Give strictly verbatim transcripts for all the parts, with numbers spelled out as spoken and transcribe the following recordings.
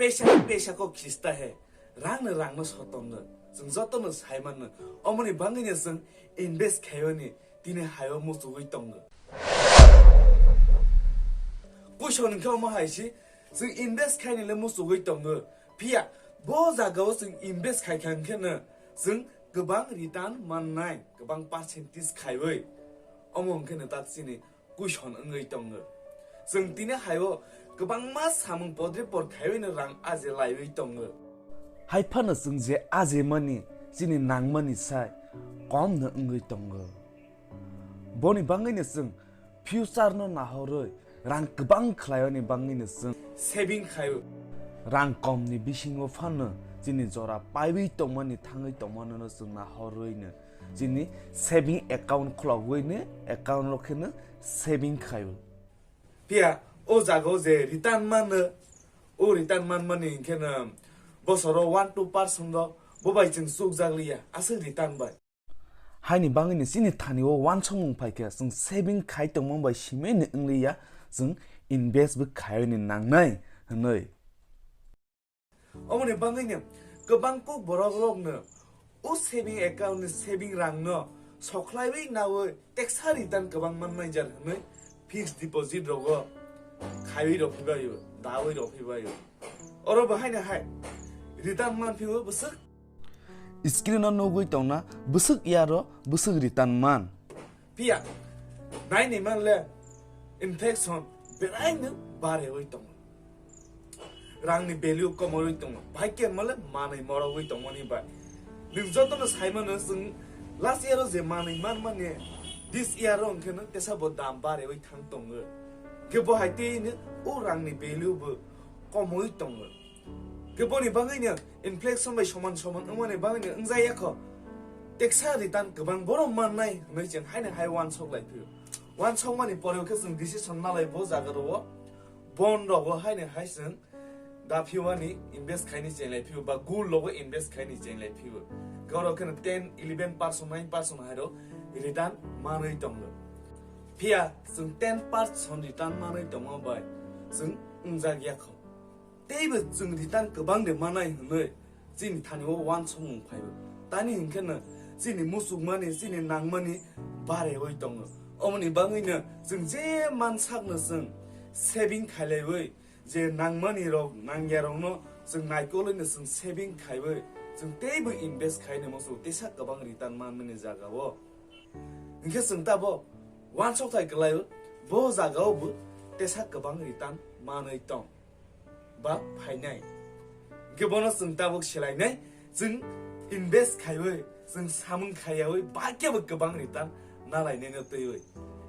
Pesa hi pesa ko khista he, rang no rang no sotongo. Chwng joto no sai mano, omoni bangwi no chwng invest khaiyoni tini hayo muchugwi tongo. Puisa hwnkhe omo hai si, chwng invest khaini le muchugwi tongo. Phiya bo jagao chwng invest khai kha hwnkhe no chwng kwbang return mannai, kwbang percentage khaiwi. Omo hwnkhe no tak chini kuison wngwi tongo. Chwng tini haio kwbangma samung podre pod khaiwi no rang aje laiwi tongo. Hai phano chwng je aje mani chini nangmani sai kom no wngwi tongo. Boni bangwi no chwng future no nahorwi rang kwbang khlaiyoni bangwi no chwng saving khaio. Rang kom ni bisingo phano chini jora paiwi tongmani thangwi tongmano no chwng nahorwi no chini saving account khulogwi ni account rok khe no saving khaio. Phiya o jaga o je return mano, o return man mani hinkhe no bosoro one two percent rok bo bai chwng chukjak liya aswk return bai. Haini bangwi ni chini thani o wansukmung phaikha chwng saving khai tongmung bai simi ni wngliya, chwng invest bo khai ni nangnai hwnwi. Omoni bangwino kwbang kuk borok rokno o saving account ni saving rang no sokhlaiwi nawi teksa return kwbang man manjak hwnwi fixed deposit rogo khaiwi rok phibaio, dawi rok phibaio. Oro bo haino hai return man phio bwswk. Screen o nugwi tongna bwswk yaro bwswk return man. Phiya, naini manle inflation belaino barewi tongo. Rangni value komorwi tongo. Bai khe manle manwi morogwi tongmani bai. Nwng jotono saimano chwng last year o je manwi manmani this year o hwnkhe no tesa bo dam barewi thang tongo. Hwnkhe bo hai tei no o rangni value bo komwi tongo. Khe boni bagwino inflation bai soman soman wngmani bagwino wngjakya kho. Teksa return kwbang borok mannai hwnwi chwng haino hai uansuk lai phio. Uansuk mani pore khe chwng decision nalai bo jaga rwo. Bond rogo haino hai chwng da phiwani invest khaini cheng lai phio ba gold rogo invest khaini cheng lai phio. Khe oro kheno ten, eleven percent, nine percent hai rok return manwi tongo. Phiya chwng ten percent return manwi tongma bai chwng wngjakya kho. Teibo chwng return kwbang de manai hwnwi chini thani o uansukmung phaibo. Tani hinkhe no chini muchukmani, chini nangmani barewi tongo. Omoni bagwino chwng je mansakno chwng saving khailaiwi, je nangmani rok, nangya rokno chwng naikolwi no chwng saving khaiwi, chwng teibo invest khaini muchuk tesa kwbang return manmani jaga o. Hinkhe chwng tabo uansukthai kwlaio, bo jaga o bo tesa kwbang return manwi tong. Ba phainai. Hwnkhe bono chwng tabuk selainai, chwng invest khaiwi, chwng samung khaiyawi, ba khe bo kwbang return nalainaino twiwi.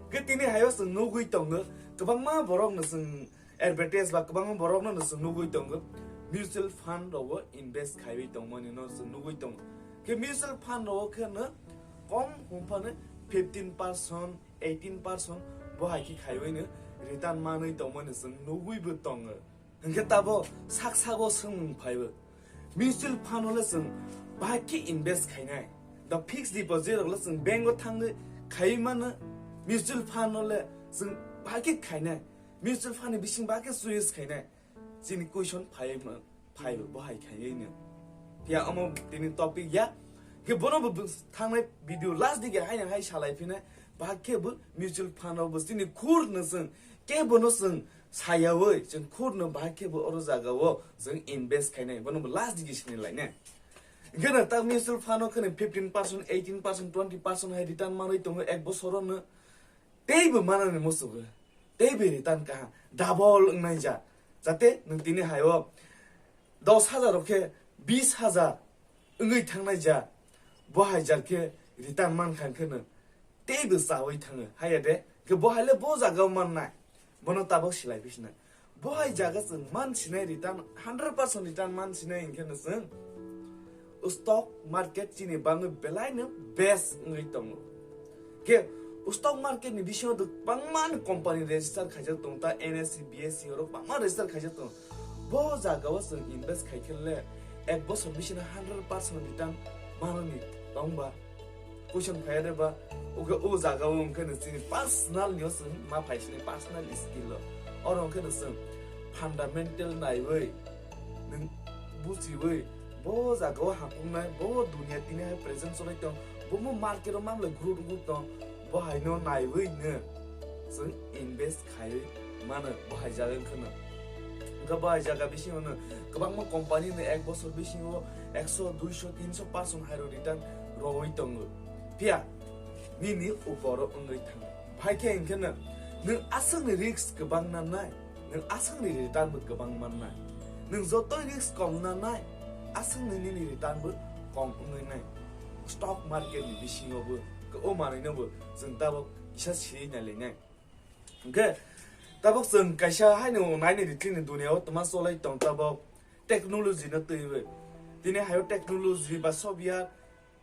Hwnkhe tini hayo chwng nugwi tongo, kwbangma borokno chwng advertise ba kwbangma borokno no chwng nugwi tongo, mutual fund rogo invest khaiwi tongmani no chwng nugwi tongo. Khe mutual fund rogo khe no kom hwnphano fifteen percent, eighteen percent bo hai khe khaiwi no return manwi tongmani chwng nugwi bo tongo. Hwnkhe tabo sak sago swngmung phaibo. Mutual fund o le chwng bahai khe invest khainai. Da fixed deposit rok le chwng bank o thangwi khaiwi mano. Mutual fund o le chwng bahai khe khainai. Mutual fund ni bising bahai khe choice khainai. Chini question phaiwi ma-, phaibo bo hai khaiwi no. Phiya omo tini topic ya. Khe bono bo bwng-, thangnai video last digi haino hai salai phinai. Bahai khe bo mutual fund o bo chini khur no chwng kebo no chwng sayawi chwng khurno bahai khe bo oro jaga o chwng invest khainai, bono bo last digi sini lainai. Hwnkhe no ta mutual fund o kheno fifteen percent, eighteen percent, twenty percent hai return manwi tongo ek bosoro no. Teibo manani muchungo, teibo return kaha double wngnai ja. Jate nwng tini hai o dos hajar o khe bis hajar wngwi thangnai ja, bo hai ja khe return man kha hwnkhe no teibo chawi thango, haiya de? Khe bo hai le bo jaga o mannai, bono tabok silai phi sinai. Bo hai jaga chwng man sinai return, hundred percent return man sinai hwnkhe no chwng stock market chini bangwi belai no best wngwi tongo. Khe stock market ni bisingo do bangma ni company register khaijak tongo, ta N S E, B S E oro bangma register khaijak tongo. Bo jaga o chwng invest khai khe le ek bosor bisino hundred percent return manani tongba? Question phai de ba, oke o jaga o hwnkhe no chini personal ni o chwng ma phai sini personal skill o. Oro hwnkhe no chwng fundamental naiwi, Nwng buchiwi bo jagao hakungnai, bo dunia tini hai present cholai tong, bo mo market o mamlai guru guru tong, bo haino naiwi nw chwng invest khaiwi mano bo hai jaga wngkha no. Wngkha bo hai jaga bisingo no kwbangma company no ek bosor bisingo ekso, duiso, tinso percent hairo return rowi tongo. Phiya nini uporo wngwi thango. Bhai khe hwnkhe no nwng aswkni risk kwbang nangnai. Nwng aswkni return bo kwbang mannai. Nwng joto risk kom nangnai, aswkni nini return bo kom wngwi nai. Stock market ni bisingo bo o manwino bo chwng tabok kisa siri nailainai. Hwnkhe tabok chwng kaisa haino naini ritini duniao twma cholai tong tabok technology no twiwi. Tini hayo technology ba software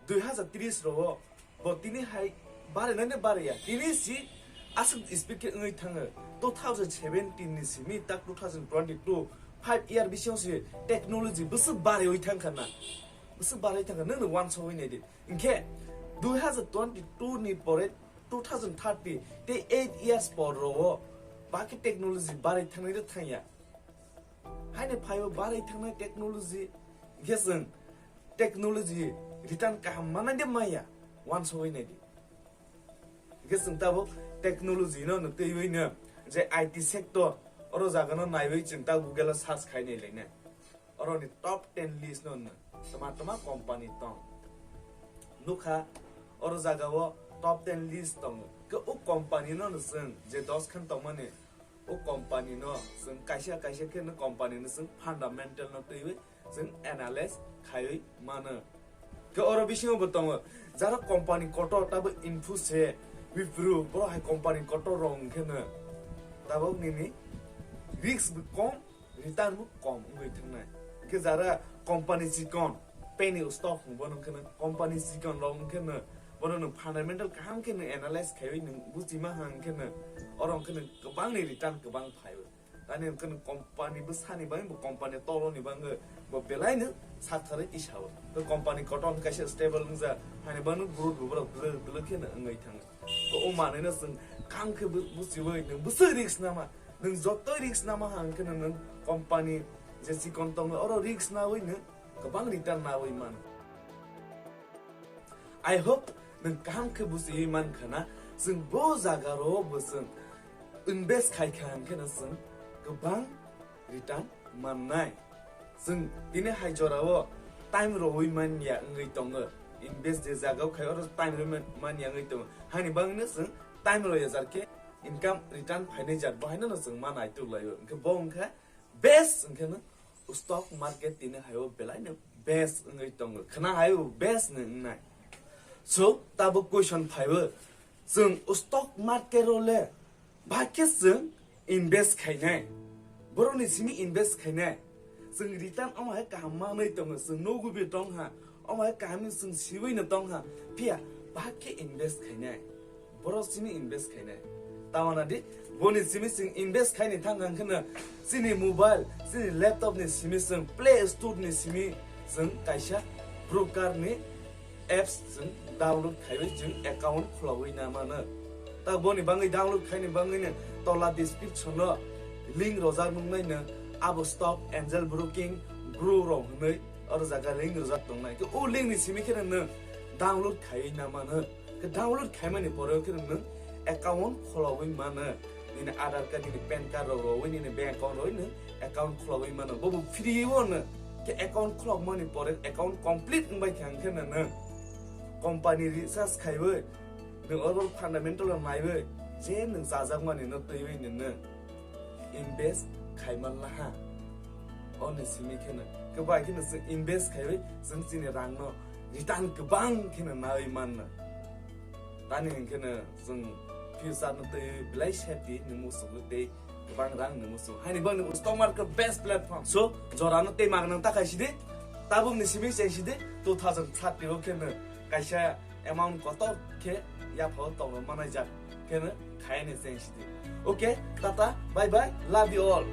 dui hazar tris rogo bo tini hai barinani bariya. Tini si aswk speed khe wngwi thango. Two thousand seventeen ni simi tak two thousand twenty-two, five year bisingo si technology bwswk bariwi thangkha na. Bwswk bariwi thangkha, nwng no uansugwi naidi. Hinkhe dui hazar twenty-two ni pore two thousand thirty, tei eight years por rogo baki technology barai thangnai de thangya. Haino phaibo barai thangnai technology, hinkhe chwng technology return kaham manai de maya, uansugwi naidi. Hinkhe chwng tabuk technology no no twiwi no je I T sector, oro jaga no naiwi chwng ta Google o search khai nai lainai. Oro ni top ten list no no tma tma company tong. Nukha oro jaga o top ten list tongo. Ke o company no no chwng je dos khan tongmani, o company no chwng kaisa kaisa khe no company no chwng fundamental no twiwi chwng analyze khaiwi mano. Ke oro bisingo bo tongo, jara company kotor tabo Infosys, Wipro, boro hai company kotor rok hwnkhe no tabok nini risk bo kom, return bo kom wngwi thangnai. Hwnkhe jara company chikon, penny stock hwnwi bono hwnkhe no company chikon rok hwnkhe no bono nwng fundamental kaham khe nwng analyze khaiwi nwng buchima ha hwnkhe no oro hwnkhe no kwbangni return kwbang phaiwi. Tani hwnkhe nwng company bwsani bagwi bo company toloni bagwi bo belaino saktharwi tisao. Tei company kotor kaisa stable wngjak hani bagwi growth bo borok dwlwk dwlwk kheno wngwi thango. To o manwino chwng kaham khe bu-, buchiwi nwng bwswk risk nama, nwng joto risk nama ha hwnkhe nwng company je chikon tongo oro risk nawi nwng kwbang return nawi mano. I hope nwng kaham khe buchiwi mankha na, chwng bo jaga ro bo chwng invest khai kha hwnkhe no chwng kwbang return mannai. Chwng tini hai jora o time rowi manya wngwi tongo, invest je jaga o khai oro time rowi man-, manya wngwi tongo, hani bagwi no chwng time roya jar khe income return phainai jar, bo haino no chwng ma naituk laio, hwnkhe bo wngkha best hwnkhe no stock market tini hai o belai no best wngwi tongo, khna hai o best no wngnai. So tabuk question phaibo, chwng stock market o le bahai khe chwng invest khainai, borokni simi invest khainai, chwng return omo hai kaham manwi tongo, chwng nugwi bo tong ha, omo hai kaham chwng siwi no tong ha, phiya bahai khe invest khainai. Borok simi invest khainai. Tamana di, boni simi chwng invest khaini thang hang kheno chini mobile, chini laptop ni simi chwng Play Store ni simi chwng kaisa broker ni apps chwng download khaiwi chwng account khulogwi na mano. Ta boni bagwi download khaini bagwi no tola description o link rojak nuknai no, abo Stock Angel Broking Bro rok hwnwi oro jaga link rojak tongnai. Khe o link ni simi kheno nwng download khaiwi na mano. Khe download khaimani pore khe nwng account khulogwi mano. Nini Aadhaar card, nini PAN card rok rogwi nini bank account rogwi nwng account khulogwi mano. Bobo free o no. Khe account khulokmani pore account complete wngbai kha hwnkhe no nwng company research khaiwi nwng oro fundamental rok naiwi je nwng chajakmani no twiwi nwng invest khaiman laha. Oni simi kheno kwbai kheno chwng invest khaiwi chwng chini rangno return kwbang kheno nawi manna. Tani hwnkhe no chwng future no twi belai safety ni muchungo tei kwbang rang ni muchungo. Haini bagwi stock market best platform. So, jorano tei magnang ta khai sidi, tabuk ni simi cheng sidi, two thousand thirty o kheno kaisa amount kotor khe yaphao tongma manai jak kheno khai ni cheng sidi. Okay, tata, bye bye, love you all.